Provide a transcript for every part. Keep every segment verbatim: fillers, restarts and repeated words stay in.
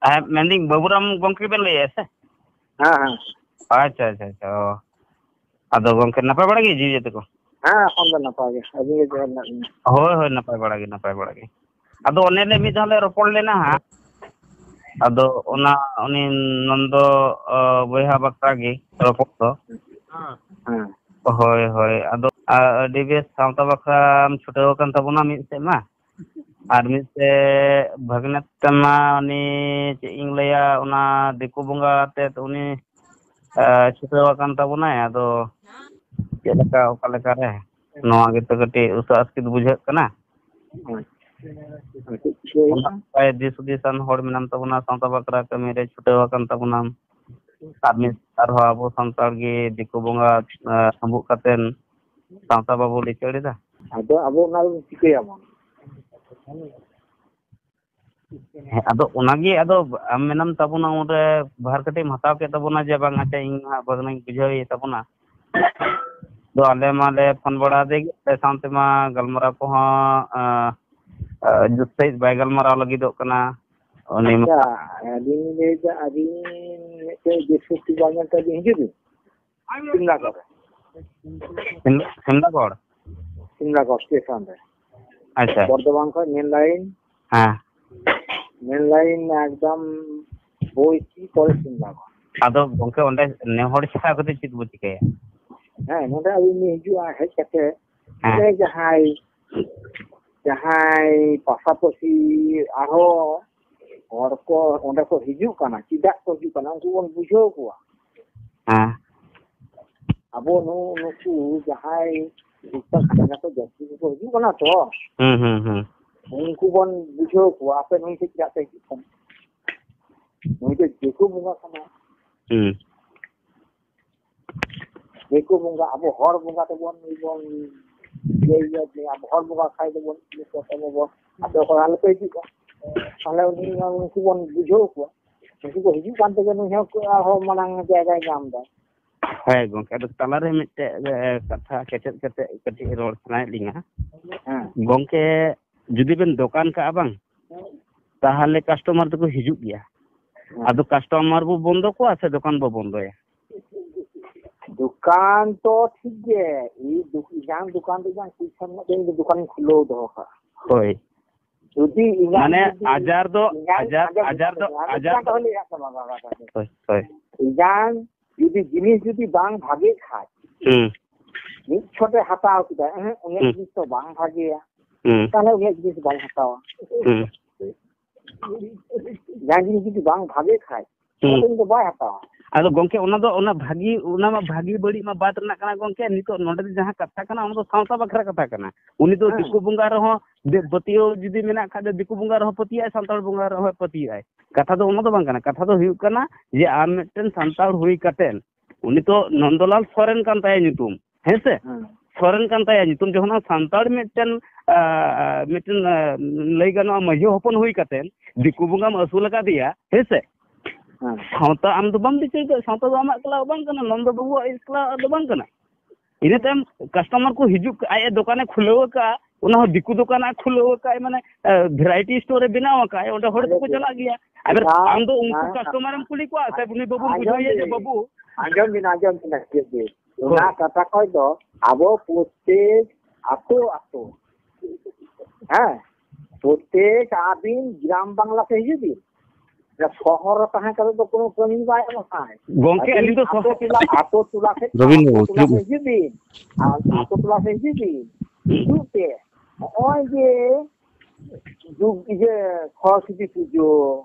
ᱦᱮᱸ, ᱢᱮᱱᱫᱟᱹᱧ ᱵᱟᱹᱵᱩᱨᱟᱢ ᱜᱚᱢᱠᱮ ᱵᱮᱱ ᱞᱟᱹᱭᱮᱫᱼᱟ ᱥᱮ? ᱦᱮᱸ, ᱦᱮᱸ᱾ ᱟᱪᱪᱷᱟ, ᱟᱪᱪᱷᱟ, ᱟᱪᱪᱷᱟ, ᱚ᱾ ᱟᱫᱚ ᱜᱚᱢᱠᱮ ᱱᱟᱯᱟᱭ ᱵᱟᱲᱟ ᱜᱮ ᱡᱤᱣᱤ ᱡᱟᱹᱛᱤ ᱠᱚ? ᱦᱮᱸ, ᱮᱠᱷᱚᱱ ᱫᱚ ᱱᱟᱯᱟᱭ ᱜᱮ᱾ ᱟᱹᱵᱤᱱ ᱜᱮ ᱪᱮᱫ ᱞᱮᱠᱟ ᱢᱮᱱᱟᱜ ᱵᱤᱱᱟ? ᱦᱳᱭ, ᱦᱳᱭ, ᱱᱟᱯᱟᱭ ᱵᱟᱲᱟ ᱜᱮ, ᱱᱟᱯᱟᱭ ᱵᱟᱲᱟ ᱜᱮ᱾ ᱟᱫᱚ ᱚᱱᱮ ᱞᱮ ᱢᱤᱫ ᱫᱷᱟᱣ ᱞᱮ ᱨᱚᱯᱚᱲ ᱞᱮᱱᱟ ᱦᱟᱸᱜ᱾ ᱟᱫᱚ ᱚᱱᱟ ᱩᱱᱤ ᱱᱚᱱᱫᱚ, ᱚ, ᱵᱚᱭᱦᱟ ᱵᱟᱠᱷᱨᱟ ᱜᱮ ᱨᱚᱯᱚᱲ ᱫᱚ᱾ ᱦᱮᱸ᱾ ᱦᱳᱭ, ᱦᱳᱭ᱾ ᱟᱫᱚ, ᱟ, ᱟᱹᱰᱤ ᱵᱮᱥ ᱥᱟᱶᱛᱟ ᱵᱟᱠᱷᱨᱟᱢ ᱪᱷᱩᱴᱟᱹᱣ ᱟᱠᱟᱱ ᱛᱟᱵᱚᱱᱟ ᱢᱤᱫ ᱥᱮᱫ ᱢᱟ᱾ ᱟᱨ ᱢᱤᱫ ᱥᱮᱫ ᱵᱷᱟᱹᱜᱽᱱᱟᱹ ᱛᱟᱢᱟ ᱩᱱᱤ ᱪᱮᱫ ᱤᱧ ᱞᱟᱹᱭᱟ, ᱚᱱᱟ ᱫᱤᱠᱩ ᱵᱚᱸᱜᱟ ᱟᱛᱮᱫ ᱩᱱᱤ, ᱟ, ᱪᱷᱩᱴᱟᱹᱣ ᱟᱠᱟᱱ ᱛᱟᱵᱚᱱᱟᱭ᱾ ᱟᱫᱚ ᱪᱮᱫ ᱞᱮᱠᱟ, ᱚᱠᱟ ᱞᱮᱠᱟ ᱨᱮ? ᱱᱚᱣᱟ ᱜᱮᱛᱚ ᱠᱟᱹᱴᱤᱡ ᱩᱥᱟᱹ ᱟᱥᱠᱮᱛ ᱵᱩᱡᱷᱟᱹᱜ ᱠᱟᱱᱟ᱾ ᱟᱪᱪᱷᱟ᱾ ᱟᱨ ᱪᱮᱫ ᱪᱤᱠᱟᱹ ᱦᱩᱭᱩᱜᱼᱟ? ᱚᱱᱟ ᱱᱟᱯᱟᱭ ᱫᱤᱥ ᱦᱩᱫᱤᱥᱟᱱ ᱦᱚᱲ ᱢᱮᱱᱟᱢ ᱛᱟᱵᱚᱱᱟ, ᱥᱟᱶᱛᱟ ᱵᱟᱠᱷᱨᱟ ᱠᱟᱹᱢᱤ ᱨᱮ ᱪᱷᱩᱴᱟᱹᱣ ᱟᱠᱟᱱ ᱛᱟᱵᱚᱱᱟᱢ᱾ ᱟᱨ ᱢᱤᱫ, ᱟᱨᱦᱚᱸ ᱟᱵᱚ ᱥᱟᱱᱛᱟᱲ ᱜᱮ ᱫᱤᱠᱩ ᱵᱚᱸᱜᱟ, ᱟ, ᱟᱹᱵᱩᱜ ᱠᱟᱛᱮᱱ ᱥᱟᱶᱛᱟ ᱵᱟᱵᱚ ᱞᱤᱪᱟᱹᱲ ᱮᱫᱟ᱾ ᱟᱫᱚ ᱟᱵᱚ ᱚᱱᱟ ᱫᱚ ᱪᱤᱠᱟᱹᱭᱟᱵᱚᱱ? ᱦᱮᱸ, ᱟᱫᱚ ᱚᱱᱟᱜᱮ, ᱟᱫᱚ ᱟᱢ ᱢᱮᱱᱟᱢ ᱛᱟᱵᱚᱱᱟ, ᱩᱱᱨᱮ ᱵᱷᱟᱨ ᱠᱟᱹᱴᱤᱡ ᱮᱢ ᱦᱟᱛᱟᱣ ᱠᱮᱫ ᱛᱟᱵᱚᱱᱟ ᱡᱮ ᱵᱟᱝ, ᱟᱪᱪᱷᱟ, ᱤᱧ ᱦᱟᱸᱜ ᱵᱷᱟᱹᱜᱽᱱᱟᱹᱧ ᱵᱩᱡᱷᱟᱹᱣ ᱮ ᱛᱟᱵᱚᱱᱟ᱾ ᱟᱫᱚ ᱟᱞᱮ ᱢᱟᱞᱮ ᱯᱷᱳᱱ ᱵᱟᱲᱟ ᱟᱫᱮ ᱜᱮ, ᱟᱞᱮ ᱥᱟᱶᱛᱮ ᱢᱟ ᱜᱟᱞᱢᱟᱨᱟᱣ ᱠᱚᱦᱚᱸ, ᱟᱸ, ᱟᱸ, ᱡᱩᱛ ᱥᱟᱺᱦᱤᱡ ᱵᱟᱭ ᱜᱟᱞᱢᱟᱨᱟᱣ ᱞᱟᱹᱜᱤᱫᱚᱜ ᱠᱟᱱᱟ᱾ ᱩᱱᱤ ᱢᱟ ᱟᱪᱪᱷᱟ, ᱟᱹᱞᱤᱧ ᱞᱤᱧ ᱞᱟᱹᱭᱫᱟ, ᱟᱹᱵᱤᱱ ᱢᱤᱫᱴᱮᱡ ᱡᱮ ᱥᱚᱠᱛᱤ ᱵᱟᱝ ᱧᱮᱞ ᱛᱮ ᱟᱹᱵᱤᱱ ᱦᱤᱡᱩᱜ ᱵᱤᱱ᱾ ᱥᱤᱢᱞᱟᱜᱚᱲ ᱨᱮ᱾ ᱥᱤᱢ-, ᱥᱤᱢᱞᱟᱜᱚᱲ? ᱥᱤᱢᱞᱟᱜᱚᱲ ᱥᱴᱮᱥᱚᱱ ᱨᱮ᱾ ᱟᱪᱪᱷᱟ᱾ ᱵᱚᱨᱫᱷᱚᱢᱟᱱ ᱠᱷᱚᱱ ᱢᱮᱱ ᱞᱟᱭᱤᱱ᱾ ᱦᱮᱸ᱾ ᱢᱮᱱ ᱞᱟᱭᱤᱱ ᱮᱠᱫᱚᱢ ᱵᱳᱭᱠᱤ ᱯᱚᱨᱮ ᱥᱤᱢᱞᱟᱜᱚᱲ᱾ ᱟᱫᱚ ᱜᱚᱝᱠᱮ, ᱚᱸᱰᱮ ᱱᱮ ᱦᱚᱲ ᱪᱷᱟᱲᱟ ᱠᱟᱛᱮ ᱪᱮᱫ ᱵᱚ ᱪᱤᱠᱟᱹᱭᱟ? ᱦᱮᱸ, ᱱᱚᱰᱮ ᱟᱹᱵᱤᱱ ᱵᱤᱱ ᱦᱤᱡᱩᱜᱼᱟ, ᱦᱮᱡ ᱠᱟᱛᱮ ᱦᱮᱸ᱾ ᱚᱸᱰᱮ ᱡᱟᱦᱟᱸᱭ, ᱡᱟᱦᱟᱸᱭ ᱯᱟᱥᱟᱯᱟᱥᱤ ᱟᱨᱦᱚᱸ ᱦᱚᱲ ᱠᱚ ᱚᱸᱰᱮ ᱠᱚ ᱦᱤᱡᱩᱜ ᱠᱟᱱᱟ, ᱪᱮᱫᱟᱜ ᱠᱚ ᱦᱤᱡᱩᱜ ᱠᱟᱱᱟ, ᱩᱱᱠᱩ ᱵᱚᱱ ᱵᱩᱡᱷᱟᱹᱣ ᱠᱚᱣᱟ᱾ ᱦᱮᱸ᱾ ᱟᱵᱚ ᱱᱩ-, ᱱᱩᱠᱩ ᱡᱟᱦᱟᱸᱭ ᱴᱩᱠ ᱴᱟᱠ ᱠᱟᱛᱷᱟ ᱠᱚ ᱡᱟᱹᱥᱛᱤ ᱜᱮᱠᱚ ᱦᱤᱡᱩᱜ ᱠᱟᱱᱟ ᱛᱚ, ᱦᱩᱸ, ᱦᱩᱸ, ᱦᱩᱸ᱾ ᱩᱱᱠᱩ ᱵᱚᱱ ᱵᱩᱡᱷᱟᱹᱣ ᱠᱚᱣᱟ, ᱟᱯᱮ ᱱᱩᱭ ᱫᱚ ᱪᱮᱫᱟᱜ ᱯᱮ ᱦᱤᱡᱩᱜ ᱠᱟᱱᱟ? ᱱᱩᱭ ᱫᱚ ᱫᱤᱠᱩ ᱵᱚᱸᱜᱟ ᱠᱟᱱᱟᱭ᱾ ᱦᱩᱸ᱾ ᱫᱤᱠᱩ ᱵᱚᱸᱜᱟ, ᱟᱵᱚ ᱦᱚᱲ ᱵᱚᱸᱜᱟ ᱛᱮᱵᱚᱱ ᱱᱩᱭ ᱵᱚᱱ ᱤᱭᱟᱹᱭᱮᱭᱟ, ᱡᱮ ᱟᱵᱚ ᱦᱚᱲ ᱵᱚᱸᱜᱟ ᱠᱷᱟᱡ ᱫᱚᱵᱚᱱ ᱤᱭᱟᱹ ᱠᱚ ᱛᱟᱵᱚ ᱵᱚᱱ, ᱟᱯᱮ ᱚᱠᱚᱭ ᱟᱞᱚᱯᱮ ᱦᱤᱡᱩᱜᱼᱟ᱾ ᱛᱟᱦᱞᱮ ᱩᱱᱤ, ᱩᱱᱠᱩ ᱵᱚᱱ ᱵᱩᱡᱷᱟᱹᱣ ᱠᱚᱣᱟ᱾ ᱩᱱᱠᱩ ᱠᱚ ᱦᱤᱡᱩᱜ ᱠᱟᱱ ᱛᱮᱜᱮ ᱱᱩᱭ ᱦᱚᱸ ᱟᱨᱦᱚᱸ ᱢᱟᱲᱟᱝ ᱡᱟᱭᱜᱟᱭ ᱧᱟᱢ ᱮᱫᱟ᱾ ᱦᱳᱭ ᱜᱚᱝᱠᱮ, ᱟᱫᱚ ᱛᱟᱞᱟᱨᱮ ᱢᱤᱫᱴᱮᱡ, ᱮ, ᱠᱟᱛᱷᱟ ᱠᱮᱪᱮᱫ ᱠᱟᱛᱮ ᱠᱟᱹᱴᱤᱡ ᱨᱚᱲ ᱥᱟᱱᱟᱭᱮᱫ ᱞᱤᱧᱟ᱾ ᱦᱮᱸ᱾ ᱜᱚᱝᱠᱮ, ᱡᱩᱫᱤ ᱵᱮᱱ ᱫᱚᱠᱟᱱ ᱠᱟᱜᱼᱟ ᱵᱟᱝ, ᱦᱮᱸ᱾ ᱛᱟᱦᱞᱮ customer ᱫᱚᱠᱚ ᱦᱤᱡᱩᱜ ᱜᱮᱭᱟ᱾ ᱟᱫᱚ ᱠᱟᱥᱴᱚᱢᱟᱨ ᱵᱚ ᱵᱚᱱᱫᱚ ᱠᱚᱣᱟ ᱥᱮ ᱫᱚᱠᱟᱱ ᱵᱚ ᱵᱚᱱᱫᱚᱭᱟ? ᱫᱚᱠᱟᱱ ᱛᱚ ᱴᱷᱤᱠ ᱜᱮ, ᱤᱧ ᱫᱚ ᱤᱧᱟᱹᱜ ᱫᱚᱠᱟᱱ ᱫᱚ ᱤᱧᱟᱹᱜ ᱯᱚᱭᱥᱟ ᱨᱮᱱᱟᱜ ᱛᱮ ᱤᱧ ᱫᱚ ᱫᱚᱠᱟᱱᱤᱧ ᱠᱷᱩᱞᱟᱹᱣ ᱫᱚᱦᱚ ᱠᱟᱜᱼᱟ᱾ ᱦᱳᱭ᱾ ᱡᱩᱫᱤ ᱤᱧᱟᱹᱜ ᱢᱟᱱᱮ ᱡᱩᱫᱤ ᱟᱡᱟᱨ ᱫᱚ, ᱤᱧᱟᱹᱜ ᱟᱡᱟᱨ, ᱟᱸᱡᱚᱢ ᱟᱡᱟᱨ ᱫᱚ, ᱢᱮ, ᱟᱸᱡᱚᱢ ᱟᱡᱟᱨ ᱢᱮ, ᱫᱚ᱾ ᱦᱳᱭ, ᱦᱳᱭ᱾ ᱤᱧᱟᱹᱜ ᱡᱩᱫᱤ ᱡᱤᱱᱤᱥ ᱡᱩᱫᱤ ᱵᱟᱝ ᱵᱷᱟᱜᱮ ᱠᱷᱟᱡ, ᱦᱩᱸ᱾ ᱢᱤᱫ ᱪᱷᱚᱴᱮ ᱦᱟᱛᱟᱣ ᱠᱮᱫᱟ, ᱮᱦᱮᱸ, ᱩᱱᱤᱭᱟᱜ ᱦᱩᱸ᱾ ᱡᱤᱱᱤᱥ ᱫᱚ ᱵᱟᱝ ᱵᱷᱟᱜᱮᱭᱟ, ᱦᱩᱸ᱾ ᱛᱟᱦᱞᱮ ᱩᱱᱤᱭᱟᱜ ᱡᱤᱱᱤᱥ ᱵᱟᱭ ᱦᱟᱛᱟᱣᱟ᱾ ᱦᱩᱸ᱾ ᱡᱟᱦᱟᱸ ᱡᱤᱱᱤᱥ ᱡᱩᱫᱤ ᱵᱟᱝ ᱵᱷᱟᱜᱮ ᱠᱷᱟᱡ, ᱦᱩᱸ᱾ ᱛᱟᱦᱞᱮ ᱩᱱᱤ ᱫᱚ ᱵᱟᱭ ᱦᱟᱛᱟᱣᱟ᱾ ᱟᱫᱚ ᱜᱚᱝᱠᱮ, ᱚᱱᱟ ᱫᱚ, ᱚᱱᱟ ᱵᱷᱟᱜᱤ, ᱚᱱᱟ ᱢᱟ ᱵᱷᱟᱜᱤ ᱵᱟᱹᱲᱤᱡ ᱢᱟ ᱵᱟᱫ ᱨᱮᱱᱟᱜ ᱠᱟᱱᱟ ᱜᱚᱝᱠᱮ᱾ ᱱᱤᱛᱚᱜ ᱱᱚᱰᱮ ᱫᱚ ᱡᱟᱦᱟᱸ ᱠᱟᱛᱷᱟ ᱠᱟᱱᱟ, ᱚᱱᱟ ᱫᱚ ᱥᱟᱶᱛᱟ ᱵᱟᱠᱷᱨᱟ ᱠᱟᱛᱷᱟ ᱠᱟᱱᱟ᱾ ᱩᱱᱤ ᱫᱚ ᱦᱮᱸ᱾ ᱫᱤᱠᱩ ᱵᱚᱸᱜᱟ ᱨᱮᱦᱚᱸ ᱫᱮ-, ᱯᱟᱹᱛᱭᱟᱹᱣ ᱡᱩᱫᱤ ᱢᱮᱱᱟᱜ ᱠᱷᱟᱡ ᱫᱚ, ᱫᱤᱠᱩ ᱵᱚᱸᱜᱟ ᱨᱮᱦᱚᱸ ᱯᱟᱹᱛᱭᱟᱹᱜᱼᱟᱭ, ᱥᱟᱱᱛᱟᱲ ᱵᱚᱸᱜᱟ ᱨᱮᱦᱚᱸ ᱯᱟᱹᱛᱭᱟᱹᱜᱼᱟᱭ᱾ ᱠᱟᱛᱷᱟ ᱫᱚ ᱚᱱᱟ ᱫᱚ ᱵᱟᱝ ᱠᱟᱱᱟ᱾ ᱠᱟᱛᱷᱟ ᱫᱚ ᱦᱩᱭᱩᱜ ᱠᱟᱱᱟ ᱡᱮ ᱟᱢ ᱢᱤᱫᱴᱮᱱ ᱥᱟᱱᱛᱟᱲ ᱦᱩᱭ ᱠᱟᱛᱮᱫ, ᱩᱱᱤ ᱛᱚ ᱱᱚᱱᱫᱚᱞᱟᱞ ᱥᱚᱨᱮᱱ ᱠᱟᱱ ᱛᱟᱭᱟ ᱧᱩᱛᱩᱢ, ᱦᱮᱸ ᱥᱮ? ᱦᱮᱸ᱾ ᱥᱚᱨᱮᱱ ᱠᱟᱱ ᱛᱟᱭᱟ ᱧᱩᱛᱩᱢ᱾ ᱡᱚᱠᱷᱚᱱ ᱟᱢ ᱥᱟᱱᱛᱟᱲ ᱢᱤᱫᱴᱮᱱ, ᱟ, ᱢᱤᱫᱴᱮᱱ, ᱟ, ᱞᱟᱹᱭ ᱜᱟᱱᱚᱜᱼᱟ, ᱢᱟᱹᱡᱷᱤ ᱦᱚᱯᱚᱱ ᱦᱩᱭ ᱠᱟᱛᱮᱫ ᱫᱤᱠᱩ ᱵᱚᱸᱜᱟᱢ ᱟᱹᱥᱩᱞ ᱟᱠᱟᱫᱮᱭᱟ, ᱦᱮᱸ ᱥᱮ? ᱦᱮᱸ᱾ ᱥᱟᱶᱛᱟ ᱟᱢ ᱫᱚ ᱵᱟᱢ ᱵᱤᱪᱟᱹᱨ ᱫᱟ, ᱥᱟᱶᱛᱟ ᱫᱚ ᱟᱢᱟᱜ ᱮᱠᱞᱟ ᱵᱟᱝ ᱠᱟᱱᱟ, ᱱᱚᱱᱫᱚ ᱵᱟᱹᱵᱩᱣᱟᱜ ᱮᱠᱞᱟ ᱫᱚ ᱵᱟᱝ ᱠᱟᱱᱟ᱾ ᱤᱱᱟᱹ ᱛᱟᱭᱚᱢ ᱠᱟᱥᱴᱚᱢᱟᱨ ᱠᱚ ᱦᱤᱡᱩᱜ, ᱟᱡ ᱮ ᱫᱚᱠᱟᱱᱮ ᱠᱷᱩᱞᱟᱹᱣ ᱟᱠᱟᱫᱼᱟ, ᱚᱱᱟ ᱦᱚᱸ ᱫᱤᱠᱩ ᱫᱚᱠᱟᱱ ᱟᱡ ᱠᱷᱩᱞᱟᱹᱣ ᱟᱠᱟᱫᱼᱟᱭ, ᱢᱟᱱᱮ, ᱮ, ᱵᱷᱮᱨᱟᱭᱴᱤ ᱥᱴᱳᱨ ᱮ ᱵᱮᱱᱟᱣ ᱟᱠᱟᱫᱼᱟᱭ, ᱚᱸᱰᱮ ᱦᱚᱲ ᱫᱚᱠᱚ ᱪᱟᱞᱟᱜ ᱜᱮᱭᱟ᱾ ᱟᱵᱟᱨ ᱟᱢ ᱫᱚ ᱩᱱᱠᱩ ᱠᱟᱥᱴᱚᱢᱟᱨ ᱮᱢ ᱠᱩᱞᱤ ᱠᱚᱣᱟ ᱥᱮ ᱩᱱᱤ ᱵᱟᱹᱵᱩᱢ ᱟᱸᱡᱚᱢ ᱵᱩᱡᱷᱟᱹᱣᱮᱭᱟ ᱡᱮ ᱵᱤᱱ, ᱵᱟᱹᱵᱩ? ᱟᱸᱡᱚᱢ ᱵᱤᱱ, ᱟᱸᱡᱚᱢ ᱵᱤᱱ, ᱪᱮᱫ ᱵᱤᱱ? ᱦᱳᱭ᱾ ᱚᱱᱟ ᱠᱟᱛᱷᱟ ᱠᱷᱚᱡ ᱫᱚ ᱟᱵᱚ ᱯᱨᱚᱛᱮᱠ ᱟᱛᱳ ᱟᱛᱳ, ᱦᱮᱸ, ᱯᱨᱚᱛᱮᱠ ᱟᱹᱵᱤᱱ ᱜᱨᱟᱢ ᱵᱟᱝᱞᱟ ᱥᱮ ᱦᱤᱡᱩᱜ ᱵᱤᱱ, ᱥᱚᱦᱚᱨ ᱨᱮ ᱛᱟᱦᱮᱸ ᱠᱟᱛᱮ ᱫᱚ ᱠᱳᱱᱳ ᱠᱟᱹᱢᱤ ᱵᱟᱭ ᱮᱢᱚᱜᱼᱟ᱾ ᱜᱚᱝᱠᱮ, ᱟᱹᱵᱤᱱ ᱟᱹᱞᱤᱧ ᱫᱚ ᱟᱛᱳ ᱥᱚᱦᱚᱨ ᱴᱚᱞᱟ, ᱟᱛᱳ ᱴᱚᱞᱟ ᱥᱮᱫ, ᱨᱚᱵᱤᱱ ᱟᱛᱳ ᱵᱟᱵᱩ, ᱴᱚᱞᱟ ᱦᱤᱡᱩᱜ ᱥᱮᱫ ᱵᱤᱱ᱾ ᱦᱤᱡᱩᱜ ᱵᱤᱱ᱾ ᱟᱨ ᱦᱩᱸ᱾ ᱟᱛᱳ ᱴᱚᱞᱟ ᱥᱮᱫ ᱦᱤᱡᱩᱜ ᱵᱤᱱ᱾ ᱦᱤᱡᱩᱜ ᱛᱮ ᱱᱚᱜᱼᱚᱭ ᱡᱮ ᱡᱩᱜᱽ ᱤᱭᱟᱹ ᱥᱚᱨᱚᱥᱚᱛᱤ ᱯᱩᱡᱟᱹ,